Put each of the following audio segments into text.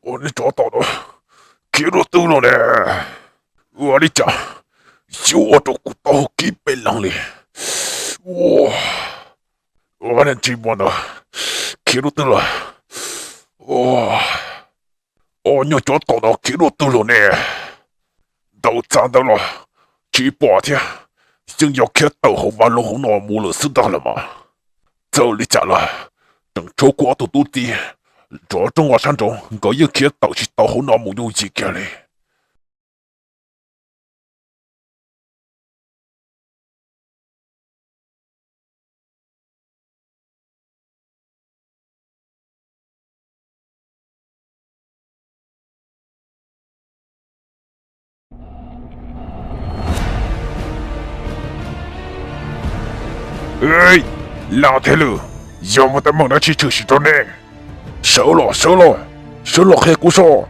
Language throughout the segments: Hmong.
Ua, nej tsov tom no khiav dua twg los ne? Ua li cas yuav ua rau kuv taub hau kib peb leeg li? Ua, ua, nej tsis muaj ntawd khiav dua twg los? Ua, ua, nyuag tsov tom no khiav dua twg los ne? Ntawd txav ntawd los tsis pom thiab, yeej yog khiav tawm hauv vaj loog hauv no mus lawm xwb ntag los mas. Txawm li cas los tseem tshuav kuv ob tug tub txib nrov rooj vag sab nraud, nkawd yeej khiav tawm tsis tau hauv no mus yooj yim kiag li. Lam Thej Lwm, yog muaj teeb meem dab tsi tshwm sim rau nej? Sawv los, sawv los, sawv los qhia kuv soj.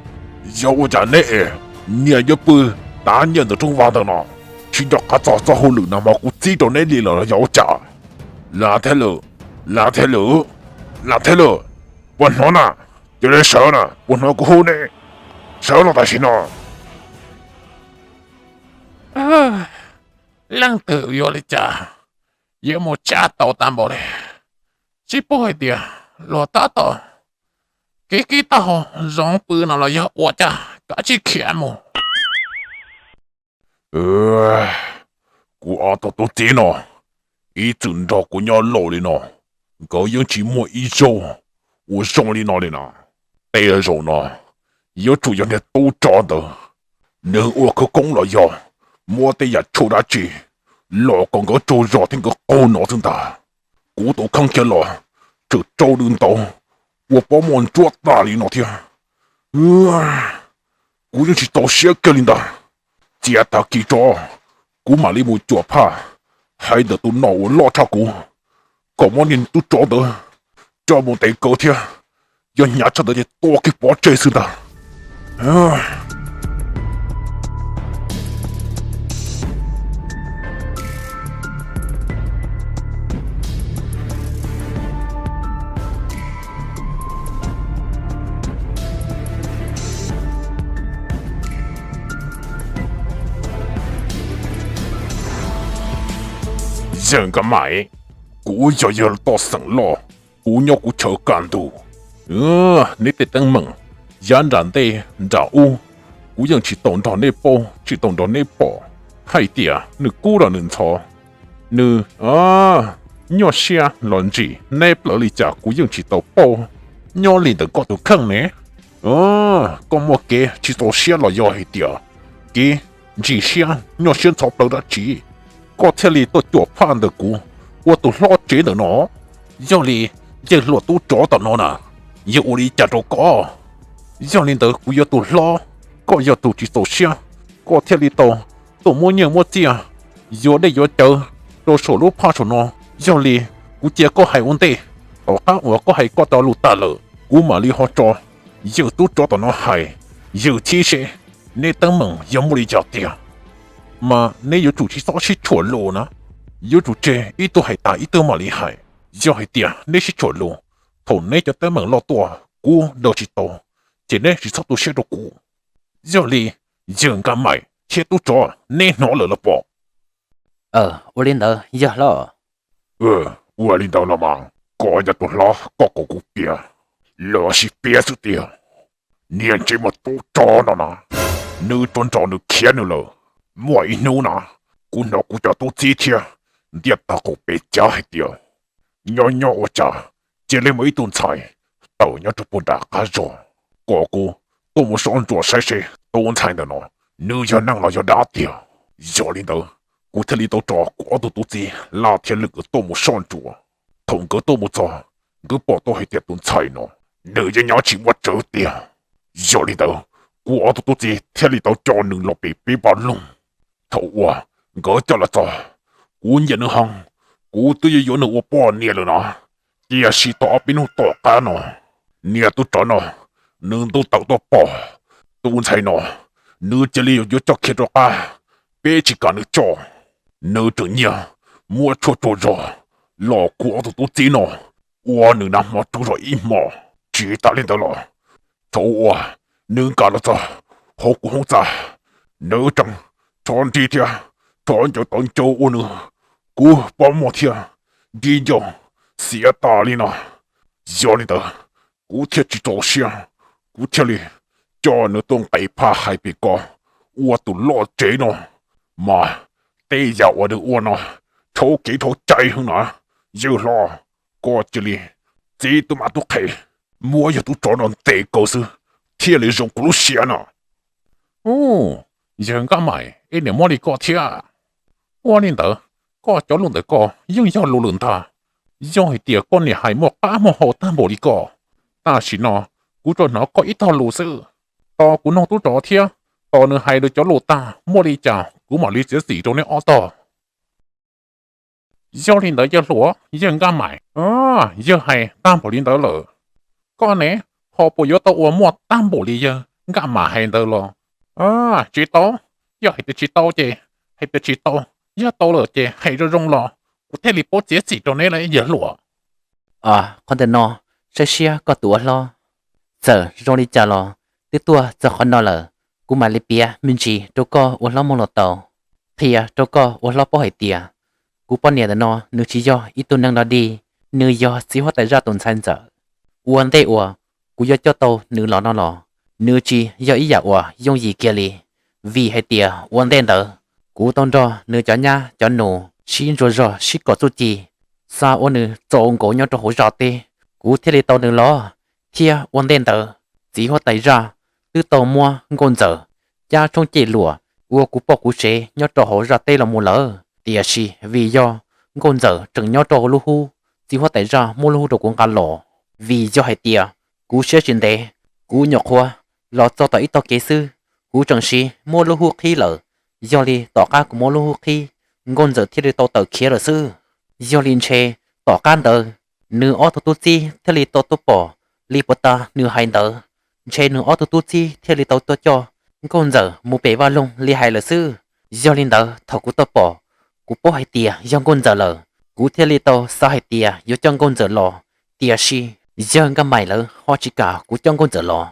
Yog ua cas neb es niaj yuav pw tav nyiaj ntawm rooj vag ntawm no, tsis nco qab txog txoj hauj lwm no mas kuv txib rau neb li lawm los yog ua cas? Lam Thej Lwm, Lam Thej Lwm, Lam Thej Lwm, puas hnov na? Cia li sawv na, puas hnov kuv hu ne? Sawv los tam sim no. Leej twg yuav li cas yuav mus tsa tau tag npaum li? Tsis paub hais tias luag tab tom kev kib taub hau zoov pw no los yog ua cas, kav tsij khiav mus. Kuv ob tug tub txib no ib txwm nrog kuv nyob laus li no, nkawd yeej tsis muaj ib zaug ua zoo li no li na. Tej zaum no yuav tsum yog niag tub tsov ntawd, nws ua khawv koob los yog muab tej yam tshuaj dab tsi los kom nkawd tsaug zog thiab nkawd qaug no xwb ntag. Kuv tus kheej kiag los tseem raug nws ntaus ua pob muaj ntsuab tag li no thiab. Kuv yeej tsis txaus siab kiag li ntag. Cia tag kis tso, kuv mam li mus cuam phaj hais ntawm tus nom uas loj tshaj kuv, kom muab niag tub tsov ntawd coj mus ntes kaw thiab. Yog hnyav tshaj ntawd ces tua kiag pov tseg xwb ntag. Yawg Nkaj Maim, kuv yog yawg toj xeem loj, kuv nyob kuv chaw kaj ntug. Neb tej teeb meem yav nram ntej nram ub, kuv yeej tsis tau nrog neb paub tsis tau nrog neb pom hais tias nws kub los nws ntxhov, nws nyuaj siab los ntsim neb plawv li cas kuv yeej tsis tau paub. Nyob li ntawm koj tus kheej ne, koj muaj kev tsis txaus siab los yog hais tias kev ntsim siab nyuaj siab ntxhov plawv dab tsi, koj thiaj li tuaj cuam phaj ntawm kuv ua tus hlob tsev ntawm no. Yog li yawg hluas tub tsov tom no na, yawg ua li cas rau koj? Yog li ntawd kuv yog tus hlob, koj yog tus tsis txaus siab, koj thiaj li tau tuaj muab nyiaj muab txiaj, yuav dej yuav cawv rau saum lub phaj saum no. Yog li kuv cia koj hais ua ntej, tom qab uas koj hais koj cov lus tag lawm kuv mam li ho tso yawg tub tsov tom no hais. Yawg txib seb neb teeb meem yog muaj li cas tiag, mas neb yuav tsum tsis txhob sib tshuam lus na, yuav tsum tseg ib tug hais tas ib tug mam li hais. Yog hais tias neb sib tshuam lus, thaum neb cov teeb meem loj tuaj kuv nrog tsis tau, ces neb tsis txhob tu siab rau kuv. Yog li yawg Nkaj Maim thiab tub tsov, neb hnov lawm los pom? Ua li ntawd yawg hlob. Ua li ntawd los mas koj yog tus hlob, koj kom kuv piav los sis piav xwb tiag? Niag ntsej muag tub tsov no na, nws tsuas nrog nws khiav nws lawm. Muaj ib hnub na, kuv hnov kuv cov tub txib thiab ntiaj tag qaum pes cav hais tias nyob nyob ua cas cia li muaj ib tug ntxhais tawm nyob rau puag nram qab zos, kom kuv tuaj mus soj ntsuam saib seb tus ntxhais ntawm no nws yog neeg los yog dab tiag. Yog li ntawd, kuv thiaj li tau tso kuv ob tug tub txib Laj thiab Lwm nkawd tuaj mus soj ntsuam. Thaum nkawd tuaj mus txog, nkawd pom tau hais tias tus ntxhais no nws yeej nyob tsis muaj tsawv tiag. Yog li ntawd, kuv ob tug tub txib thiaj li tau coj nws los pem peb vaj loog. Thaum uas nkawd coj los txog, kuv nyiam nws heev, kuv twb yuav yuav nws ua poj niam lawm no. Tiam sis tau ob peb hnub tom qab no, niag tub rog no, nws ntuj tawm tuaj pom tus ntxhais no, nws cia li yuav coj khiav rov qab. Peb tsis kam nws coj, nws tseem nyiag muab tshuaj tsuag zog los kuv ob tug tub txib no ua nws nag hmo rub zog ib hmos. Tsis tas li ntawd los, thaum uas nws nkag los txog hauv kuv hoob txaj, nws tseem rho nrig thiab rho ncaws tau ncaws ua nws, kuv pob muag thiab nrig ncauj xiav tas li no. Yog li ntawd, kuv thiaj tsis txaus siab, kuv thiaj li coj nws tuaj nqes phaj hais pem ko ua tus loj tsev no, mas tej yam uas nws ua no dhau kev dhau cai heev na. Yawg hlob, koj cia li txib tub mab tub qhe muab yawg tub rog no ntes kaw xwb thiaj li zoo kuv lub siab no. Ub, yawg Nkaj Maim, es niam muab li koj thiab. Ua li ntawd, koj cov lus ntawm koj yeej yog lus lwm ntag. Yog hais tias koj niam hais muaj qab muaj hau tag npaum li koj, tam sim no kuv tsuas hnov koj ib tog lus xwb. Tos kuv noog tub rog thiab tos nws hais lawv cov lus tag muaj li cas kuv mam li txiav txim rau neb ob tog. Yog li ntawd yawg hluas, yawg Nkaj Maim, yawg hais tag npaum li ntawd lawm, koj ne ho puas yuav tau ua muaj tag npaum li yawg Nkaj Maim hais ntawd los? Tsis tau. Yog hais tias tsis tau ces hais tias tsis tau, yog tau lawm ces hais zoo zoo los kuv thiaj li paub txiav txim rau neb los yawg hluas. Qhov ntawm no, saib siab koj tus ua hlob. Txawm zoo li cas los twb tuaj txog qhov no lawm, kuv mam li piav me ntsis rau koj ua hlob mloog los tau, qhia rau koj ua hlob paub hais tias kuv poj niam ntawm no nws tsis yog ib tug neeg dog dig, nws yog txiv huab tais zaj tus ntxhais ntxawm. Ua ntej uas kuv yuav coj tau nws los no los, nws tsis yog ib yam uas yooj yim kiag li, vim hais tias ua ntej ntawd kuv tau nrog nws cov nyab cov nus sib ntsuas zog sib kom txuj ci, xa ua nws txaus nkaus nyob rau hauv zaj teb, kuv thiaj li tau nws los. Thiab ua ntej ntawd txiv huab tais zaj twb tau muab nkauj ntxawm cab tshoob ceg luam ua kuv poj kuv sev nyob rau hauv zaj teb los mus lawm, tiam sis vim yog nkauj ntxawm tseem nyob rau hauv lub hub, txiv huab tais zaj muab lub hub rau kuv nqa los. Vim yog hais tias kuv siab tsis ntev, kuv nyuam qhuav los txog tom ib tog kev xwb, kuv tseem siv muab lub hub qhib lawm. Yog li tom qab kuv muab lub hub qhib, nkauj ntxawm thiaj li tau tawm khiav lawm xwb. Yog li ntshe tom qab ntawd nws ob tug tub txib thiaj li tau tuaj pom li puas tas nws hais ntawd, ntshe nws ob tug tub txib thiaj li tau tuaj coj nkauj ntxawm mus pem vaj loog li hais lawm xwb. Yog li ntawd thaum kuv tuaj pom, kuv paub hais tias yog nkauj ntxawm lawm, kuv thiaj li tau xav hais tias yuav coj nkauj ntxawm los, tiam sis yawg Nkaj Maim lawv ho tsis kam kuv coj nkauj ntxawm los.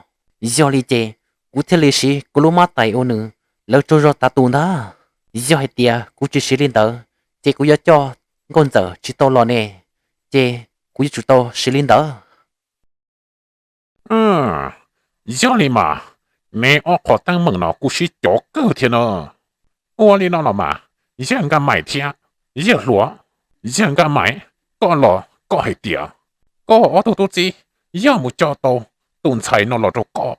Yog li ces kuv thiaj li siv kuv lub mab tais ua nws, lawv tsaug zog tas tus ntag. Yog hais tias kuv tsis siv li ntawd, ces kuv yuav coj nkauj ntxawm tsis tau los ne, ces kuv yuav tsum tau siv li ntawd. Yog li mas, neb ob qho teeb meem no kuj sib cov kawg thiab no. Ua li no los mas, yawg Nkaj Maim thiab yawg hluas, yawg Nkaj Maim, koj los koj hais tias koj ob tug tub txib yog mus coj tau tus ntxhais no los rau koj,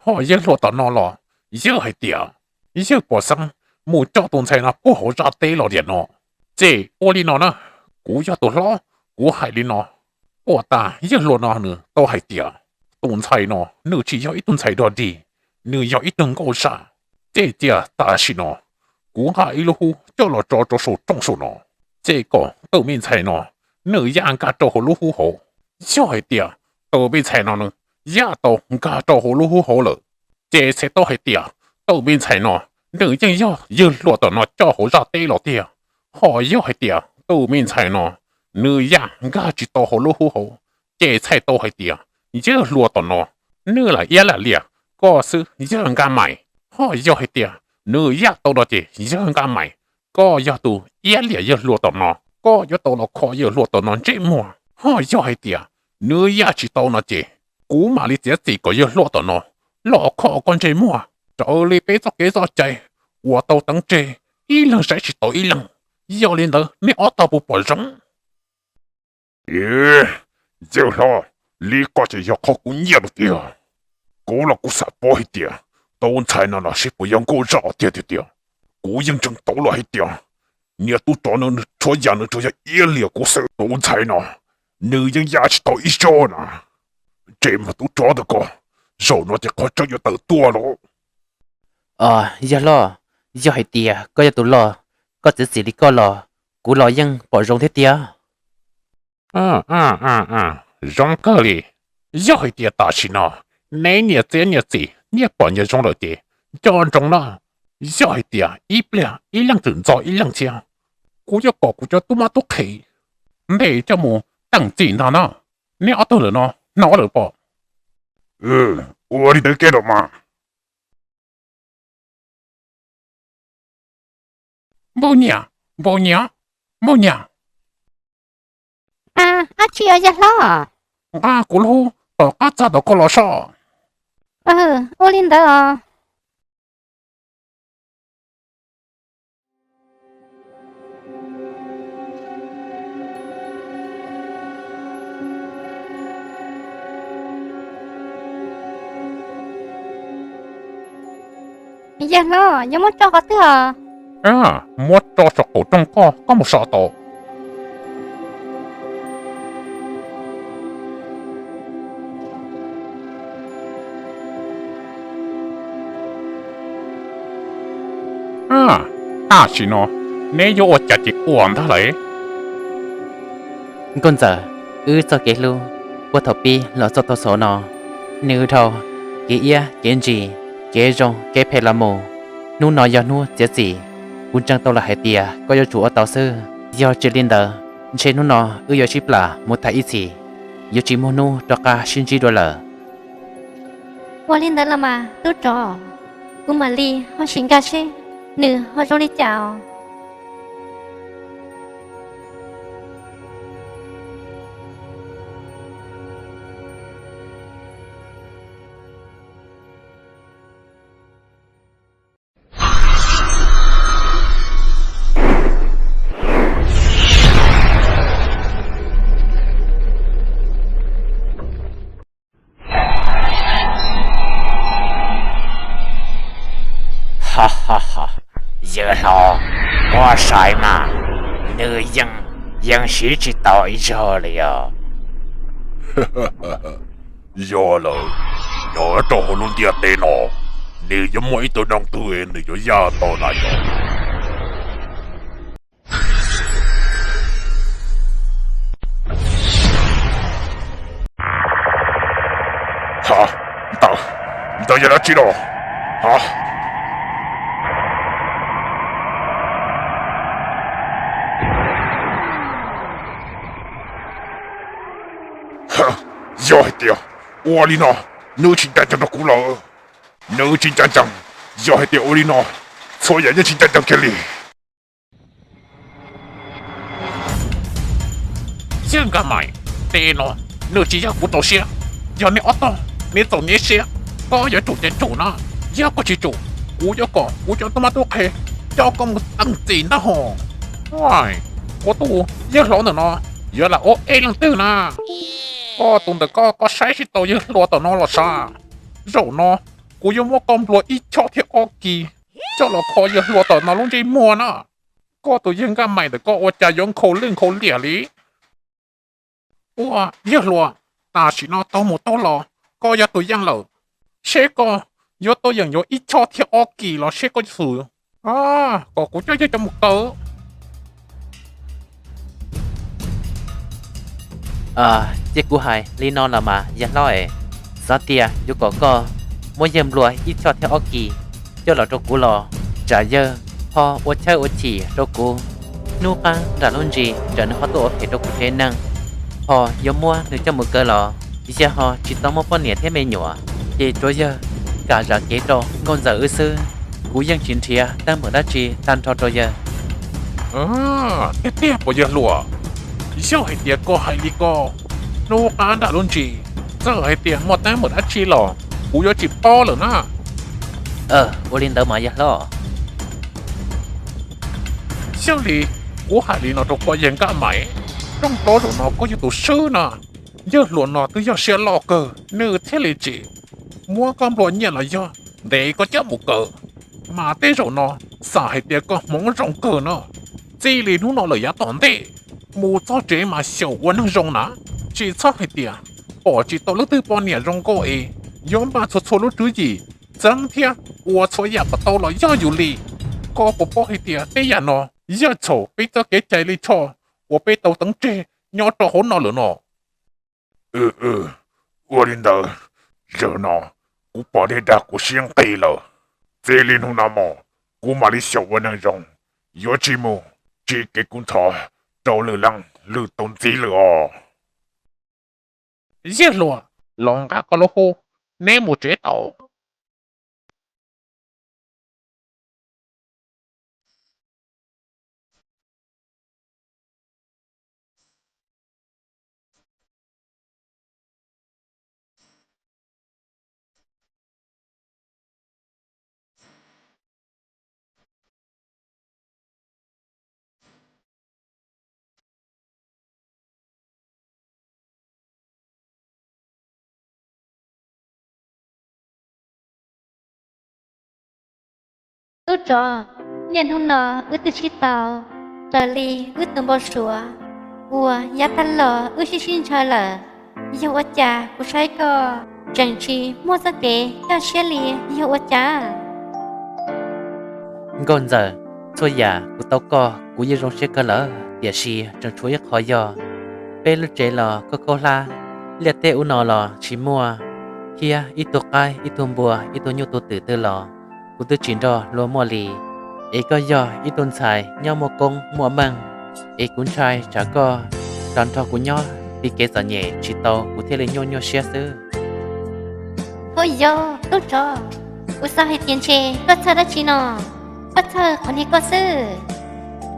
ho yawg hluas tom no los yawg hais tias yawg pom xeeb mus coj tus ntxhais no puag hauv zaj teb los tiam no. Ces ua li no na, kuv yog tus hlob, kuv hais li no, puas tas yawg hluas no nws tau hais tias tus ntxhais no nws tsis yog ib tug ntxhais dog dig, nws yog ib tug nkauj zaj. Ces tias tam sim no kuv nqa ib lub hub coj los tso rau saum rooj saum no, ces kom tus me ntxhais no nws yaj nkag rau hauv lub hub hauv. Yog hais tias tus me ntxhais no nws yaj tau nkag rau hauv lub hub hauv lawm, ces txhais tau hais tias tus me ntxhais no nws yeej yog yawg hluas tom no coj hauv zaj teb los tiag. Ho yog hais tias tus me ntxhais no nws yaj nkag tsis tau hauv lub hub hauv, ces txhais tau hais tias yawg hluas tom no nws lam iab lam liam koj xwb yawg Nkaj Maim. Ho yog hais tias nws yaj tau no ces yawg Nkaj Maim, koj yog tus iab liam yawg hluas tom no, koj yuav tau los kho yawg hluas tom no ntsej muag. Ho yog hais tias nws yaj tsis tau no ces kuv mam li txiav txim kom yawg hluas tom no los kho koj ntsej muag raws li peb txoj kev txoj cai uas tau teev tseg ib leeg saib tsis taus ib leeg. Yog li ntawd nej ob tog puas pom zoo? Yawg hlob, li koj ces yog qhov kuv nyiam lawm tiag. Kuv los kuv xav paub hais tias tus ntxhais no los seb puas yog nkauj zaj tiag tiag tiag. Kuv yeej ntseeg tau lawm hais tias niag tub rog no nws tshuav yam nws tsuas yog iab liam kuv xwb. Tus ntxhais no nws yeej yaj tsis tau ib zaug na. Ntsej muag tub rog ntawm ko, zaum no ces qhov tseeb yuav tawm tuaj lauj. Yawg hlob, yog hais tias koj yog tus loj, koj txiav txim li koj los kuv los yeej pom zoo thiab tiag. Zoo kawg li. Yog hais tias tam sim no neb niam txiv niam txiv nyias pom nyias zoo lawm ces nco ntsoov na, yog hais tias ib pliag ib leej txwm ntxo ib leej thiab, kuv yuav kom kuv cov tub mab tub qhe ntes coj mus teem txim ntag na. Neb ob tug ntawm no hnov lawm pob? Ua li ntawd kiag los mas. Npauj Nyiaj, Npauj Nyiaj, Npauj Nyiaj. Dab tsi os yawg hlob? Nqa kuv lub tom qab txag tom koj los soj. Ua li ntawd os. Yawg hlob, yuav muab tso qhov twg os? Muab tso saum qaum rooj koj, koj mus so tau. Tam sim no neb yuav ua cas ces ua ntag lauj. Nkauj ntxawm, wb txoj kev hlub puag thaum pib los txog thaum xaus no, nws dhau kev iab kev ntsis, kev zoo kev phem los mus. Hnub no yog hnub txiav txim, kuv ntseeg tau lawm hais tias koj yuav tsum ua tau xwb. Yog tsis li ntawd, ntshe hnub no wb yuav sib plam mus tham ib txhis, yuav tsis muaj hnub rov qab sib ntsib dua lawm. Ua li ntawd los mas tub tsov, kuv mam li ho sim nkag seb nws ho zoo li cas os. Yawg hlob, koj saib mas, nws yeej, yeej siv tsis tau ib zaug li os. Yog lawm, nyob rau hauv lub ntiaj teb no, nws yuav muaj ib tug neeg twg nws yuav yaj tau na yog. Ha, ntawd, ntawd yog dab tsi los? Ha, yog hais tias ua li no, nws tsis ncaj ncees rau kuv lawm. Nws tsis ncaj ncees, yog hais tias ua li no, txhua yam yeej tsis ncaj ncees kiag li. Yawg Nkaj Maim, tej no nws tsis yog kuv rau siab. Yog neb ob tog neb txaus neb siab, koj yuav tsum ces tsum na. Yog koj tsis tsum, kuv yuav kom kuv cov tub mab tub qhe coj koj mus teem txim ntag hos. Kuv tus yawg hlob ntawm no yuav lam ua ib leej twg na? Koj tus ntawm koj, koj saib tsis tau yawg hluas tom no los sav? Zaum no kuv yuav muab koj nplua ib choj thiab ob kis coj los kho yawg hluas tom no lub ntsej muag na. Koj tus yawg Nkaj Maim ntawm koj ua cas yuav nkhaus lwj nkhaus liam li? Ua yawg hluas, tam sim no taug mus taug los koj yog tus yeej lawm, seb koj yuav tau yeem yuav ib choj thiab ob kis los seb koj yuav xwm kom kuv coj yawg coj mus kaw. Cia kuv hais li no los mas yawg hlob es, xav tias yuav kom koj muab yawg nplua ib choj thiab ob kis coj los rau kuv los tsam yawg ho ua chawb ua chim rau kuv. Hnub qab nram lub ntsis tsam nws ho tuaj ua phem rau kuv tsev neeg, ho yuav muab nws coj mus kaw los yawg ho tsis tau muaj poj niam thiab me nyuam, ces tsuav yawg kam zam kev rau nkauj ntxawm wb xwb. Kuv yeej tsis nrhiav teeb meem dab tsi tag nrho rau yawg. Tiag tiag puas yawg hluas? Yog hais tias koj hais li ko, hnub qab nram lub ntsis txawm hais tias muaj teeb meem dab tsi los kuv yuav tsis paub lawm na. Ua li ntawd mas yawg hlob. Xyov li, kuv hais li no rau koj yawg Nkaj Maim, rooj plaub zaum no koj yog tus swb na. Yawg hluas no twb yog siab loj kawg nws thiaj li tsis muab koj nplua nyiaj los yog ntes koj coj mus kaw. Mas tej zaum no xam hais tias koj hmoov zoo kawg no, txij li hnub no lawm yav tom ntej mus txog tsev mas xyaum ua neeg zoo na, tsis txhob hais tias pom tsis tau leej twg poj niam zoo nkauj es yuav npaj txhua txhua lub tswv yim txeeb thiab ua txhua yam kom tau los yog yus li. Koj puas paub hais tias tej yam no yog txhaum peb txoj kev cai lij choj uas peb tau teev tseg nyob rau hauv no lawm no. Ua li ntawd, zaum no kuv pom dej dag kuv siab nqis lawm. Txij li hnub no mus, kuv mam li xyaum ua neeg zoo, yuav tsis mus tsim kev kub ntxhov rau lwm leej lwm tus ntxiv lawm os. Yawg hluas, los nqa koj lub hub, neb mus tsev tau. Tub tsov, niaj hnub no wb twb sib tau raws li wb tus npau suav uas yav tag los wb sib sib ntshaw lawm. Yog ua cas kuv saib koj tseem tsis muaj txoj kev kaj siab li, yog ua cas? Nkauj Ntxawm, txhua yam kuv tau koj kuv yeej zoo siab kawg lawm, tiam sis tseem tshuav ib qho yog peb lub tsev los khaub khaub hlab, liaj teb ub no los tsis muaj, thiab ib tug qaib ib tug npua ib tug nyuj tug twm twg los kuv twb tsis nrog luag muaj li. Es koj yog ib tug ntxhais nyob muaj koob muaj meej, es kuv ntshai tsam koj los nrog kuv nyob li kev txom nyem tsis tau kuv thiaj li nyuaj nyuaj siab xwb. Hauj yog tub tsov, kuv xav hais tias ntshe koj txhawj dab tsi no, koj txhawj qhov niag koj xwb.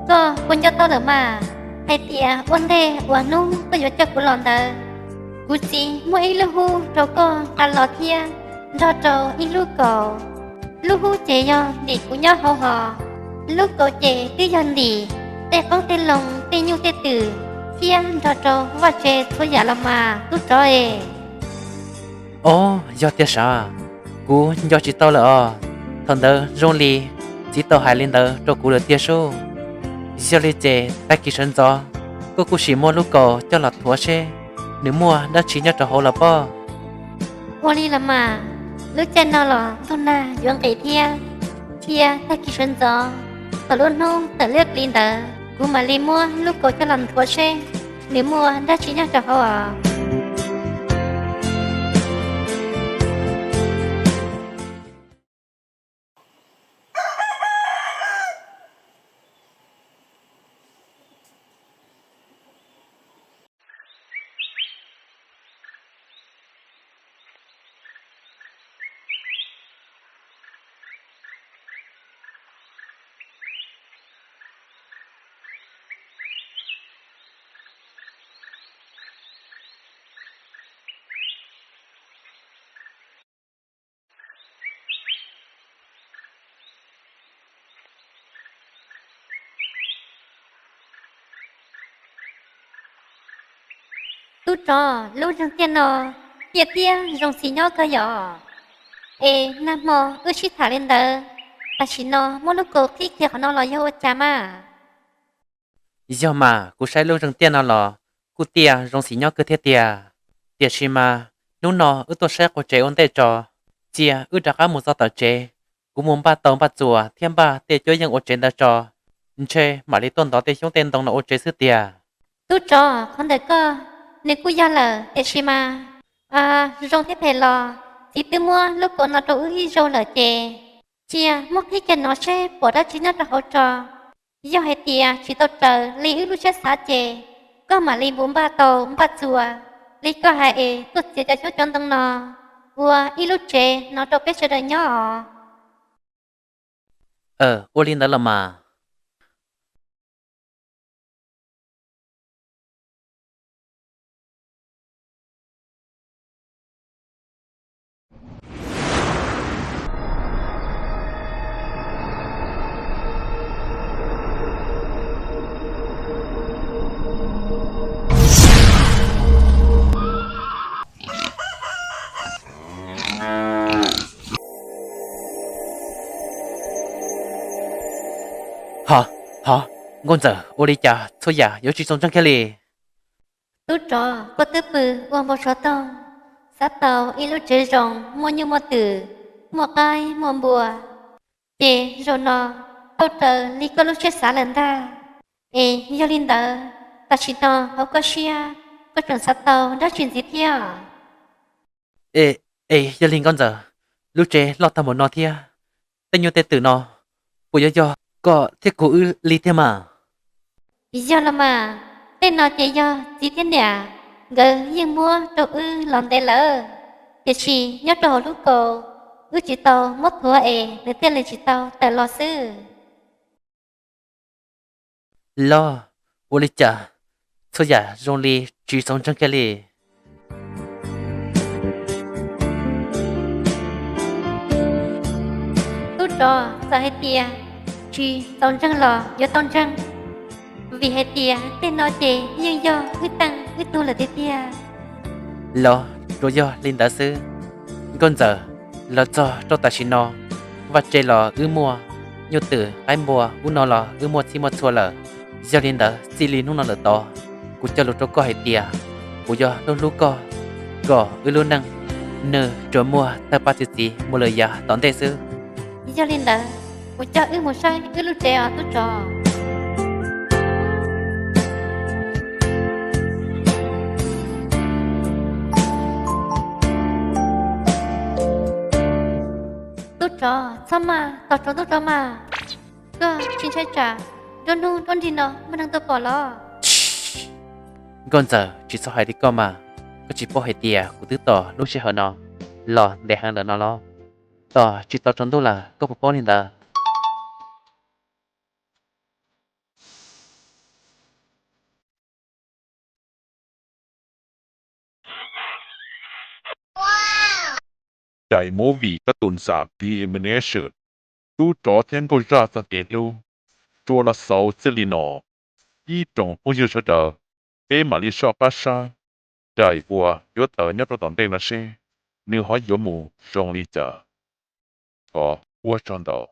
Koj puas nco tau lawm mas, hais tias ua ntej uas hnub koj yuav coj kuv los ntawd, kuv txiv muaj ib lub hub rau koj nqa los thiab nrog rau ib lub kaus. Lub hub ces yog ntim kuv nyob hauv hos, lub kaus ces twb yog ntim tej qoob tej loo tej nyuj tej twm thiab nrog rau vaj tse txhua yam los mas tub tsov es. Ob, yog tiag sav, kuv nco tsis tau lawm os. Thaum ntawd zoo li txiv tau hais li ntawd rau kuv lawm tiag sub. Yog li ces tag kis sawv ntxov koj kuj sim muab lub kaus coj los thuav seb nws muaj dab tsi nyob rau hauv los pob. Ua li los mas, lub caij no los ntuj nag yuav nqis thiab, cia tag kis sawv ntxov thaum lub hnub tawm liab plis ntawd kuv mam li muab lub kaus coj los nthuav seb nws muaj dab tsi nyob rau hauv os. Tub tsov, lub zeeg tiaj no ciaj thiab zoo xis nyob kawg yom. Es nag hmo wb sib tham li ntawd, tam sim no muab lub kaus qhib kiag qhov no los yog ua cas mas? Yog mas, kuv saib lub zeeg tiaj no los kuj tiaj zoo xis nyob kawg thiab tiag. Tiam sis mas hnub no wb tuaj saib qua tsev ua ntej tso, cia wb rov qab mus txog tom tsev, kuv mus npaj tau npaj txuas thiab npaj tej cuab yeej ua tsev ntawd tso, ntshe mam li tuaj ntov tej xyoob tej ntoo no ua tsev xwb tiag. Tub tsov, qhov ntawm koj nws kuj yog lawm, tiam sis mas zoo thiab phem los txiv twb muab lub kaus no rau wb ib zaug lawm ces cia muab qhib kiag no seb pom dab tsi nyob rau hauv tso. Yog hais tias tsis tau raws li wb lub siab xav ces koj mam li mus npaj tau npaj txuas li koj hais es tuaj txiav cov xyoob cov ntoo no ua ib lub tsev no rau peb sawv daws nyob os. Aws, ua li ntawd los mas. Ho, ho, nkauj ntxawm, ua li cas txhua yam yuav tsis txaus ntseeg kiag li? Tub tsov, koj twb pw ua npau suav toog, xav tau ib lub tsev zoo muaj nyuj muaj twm, muaj qaib muaj npua, ces zaum no tau raws li koj lub siab xav lawm ntag. Es yog li ntawd, Tam sim no hauv koj siab, koj tseem xav tau dab tsi ntxiv thiab? Es, es yog li nkauj ntxawm, lub tsev loj tag npaum no thiab, tej nyuj tej twm no puas yuav yog koj thiab kuv wb li thiab mas? Yog los mas, tej no ces yog txiv thiab niam nkawd yeej muab rau wb los ntev lawm, tiam sis nyob rau hauv lub kaus wb tsis tau muab thuav es nws thiaj li tsis tau tawm los xwb. Los, ua li cas txhua yam zoo li tsis txaus ntseeg kiag li? Tub tsov, txawm hais tias tsis txaus ntseeg los yuav tau ntseeg, vim hais tias tej no ces yeej yog wb teej wb tug lawm tiag tiag. Los tsuas yog li ntawd xwb. Nkauj ntxawm, los txog rau tam sim no, vaj tse los wb muaj, nyuj twm qaib npua ub no los wb muaj txhij muaj txhua lawm. Yog li ntawd txij li hnub no lawm tod, kuv cog lus rau koj hais tias kuv yuav hlub hlub koj, kom wb lub neej nws tsuas muaj tawg paj txi txiv mus lawm yav tom ntej xwb. Yog li ntawd, kuv coj wb mus saib wb lub tsev os tub tsov. Tub tsov, txhob maj, tos tsoom tub tsov mas. Koj tsis ntshai tsam nruab hnub nruab nrig no muaj neeg tuaj pom los? Nkauj ntxawm, tsis txhob hais li koj mas. Koj tsis paub hais tias kuv twb tos lub sij hawm no los ntev heev lawm no los? Tos tsis tau tsaus ntuj lawm koj puas paub li ntawd? Daim movie kab tus ntxam Demonation, tub tsov thiab nkauj zaj txoj kev hlub, tsuas los xaus txij li no. Ib tsoom phooj ywg sawv daws, peb mam li soj qab saib daim uas yuav tawm nyob rau tom ntej no seb nws ho yuav mus zoo li cas. Thov ua tsaug ntau.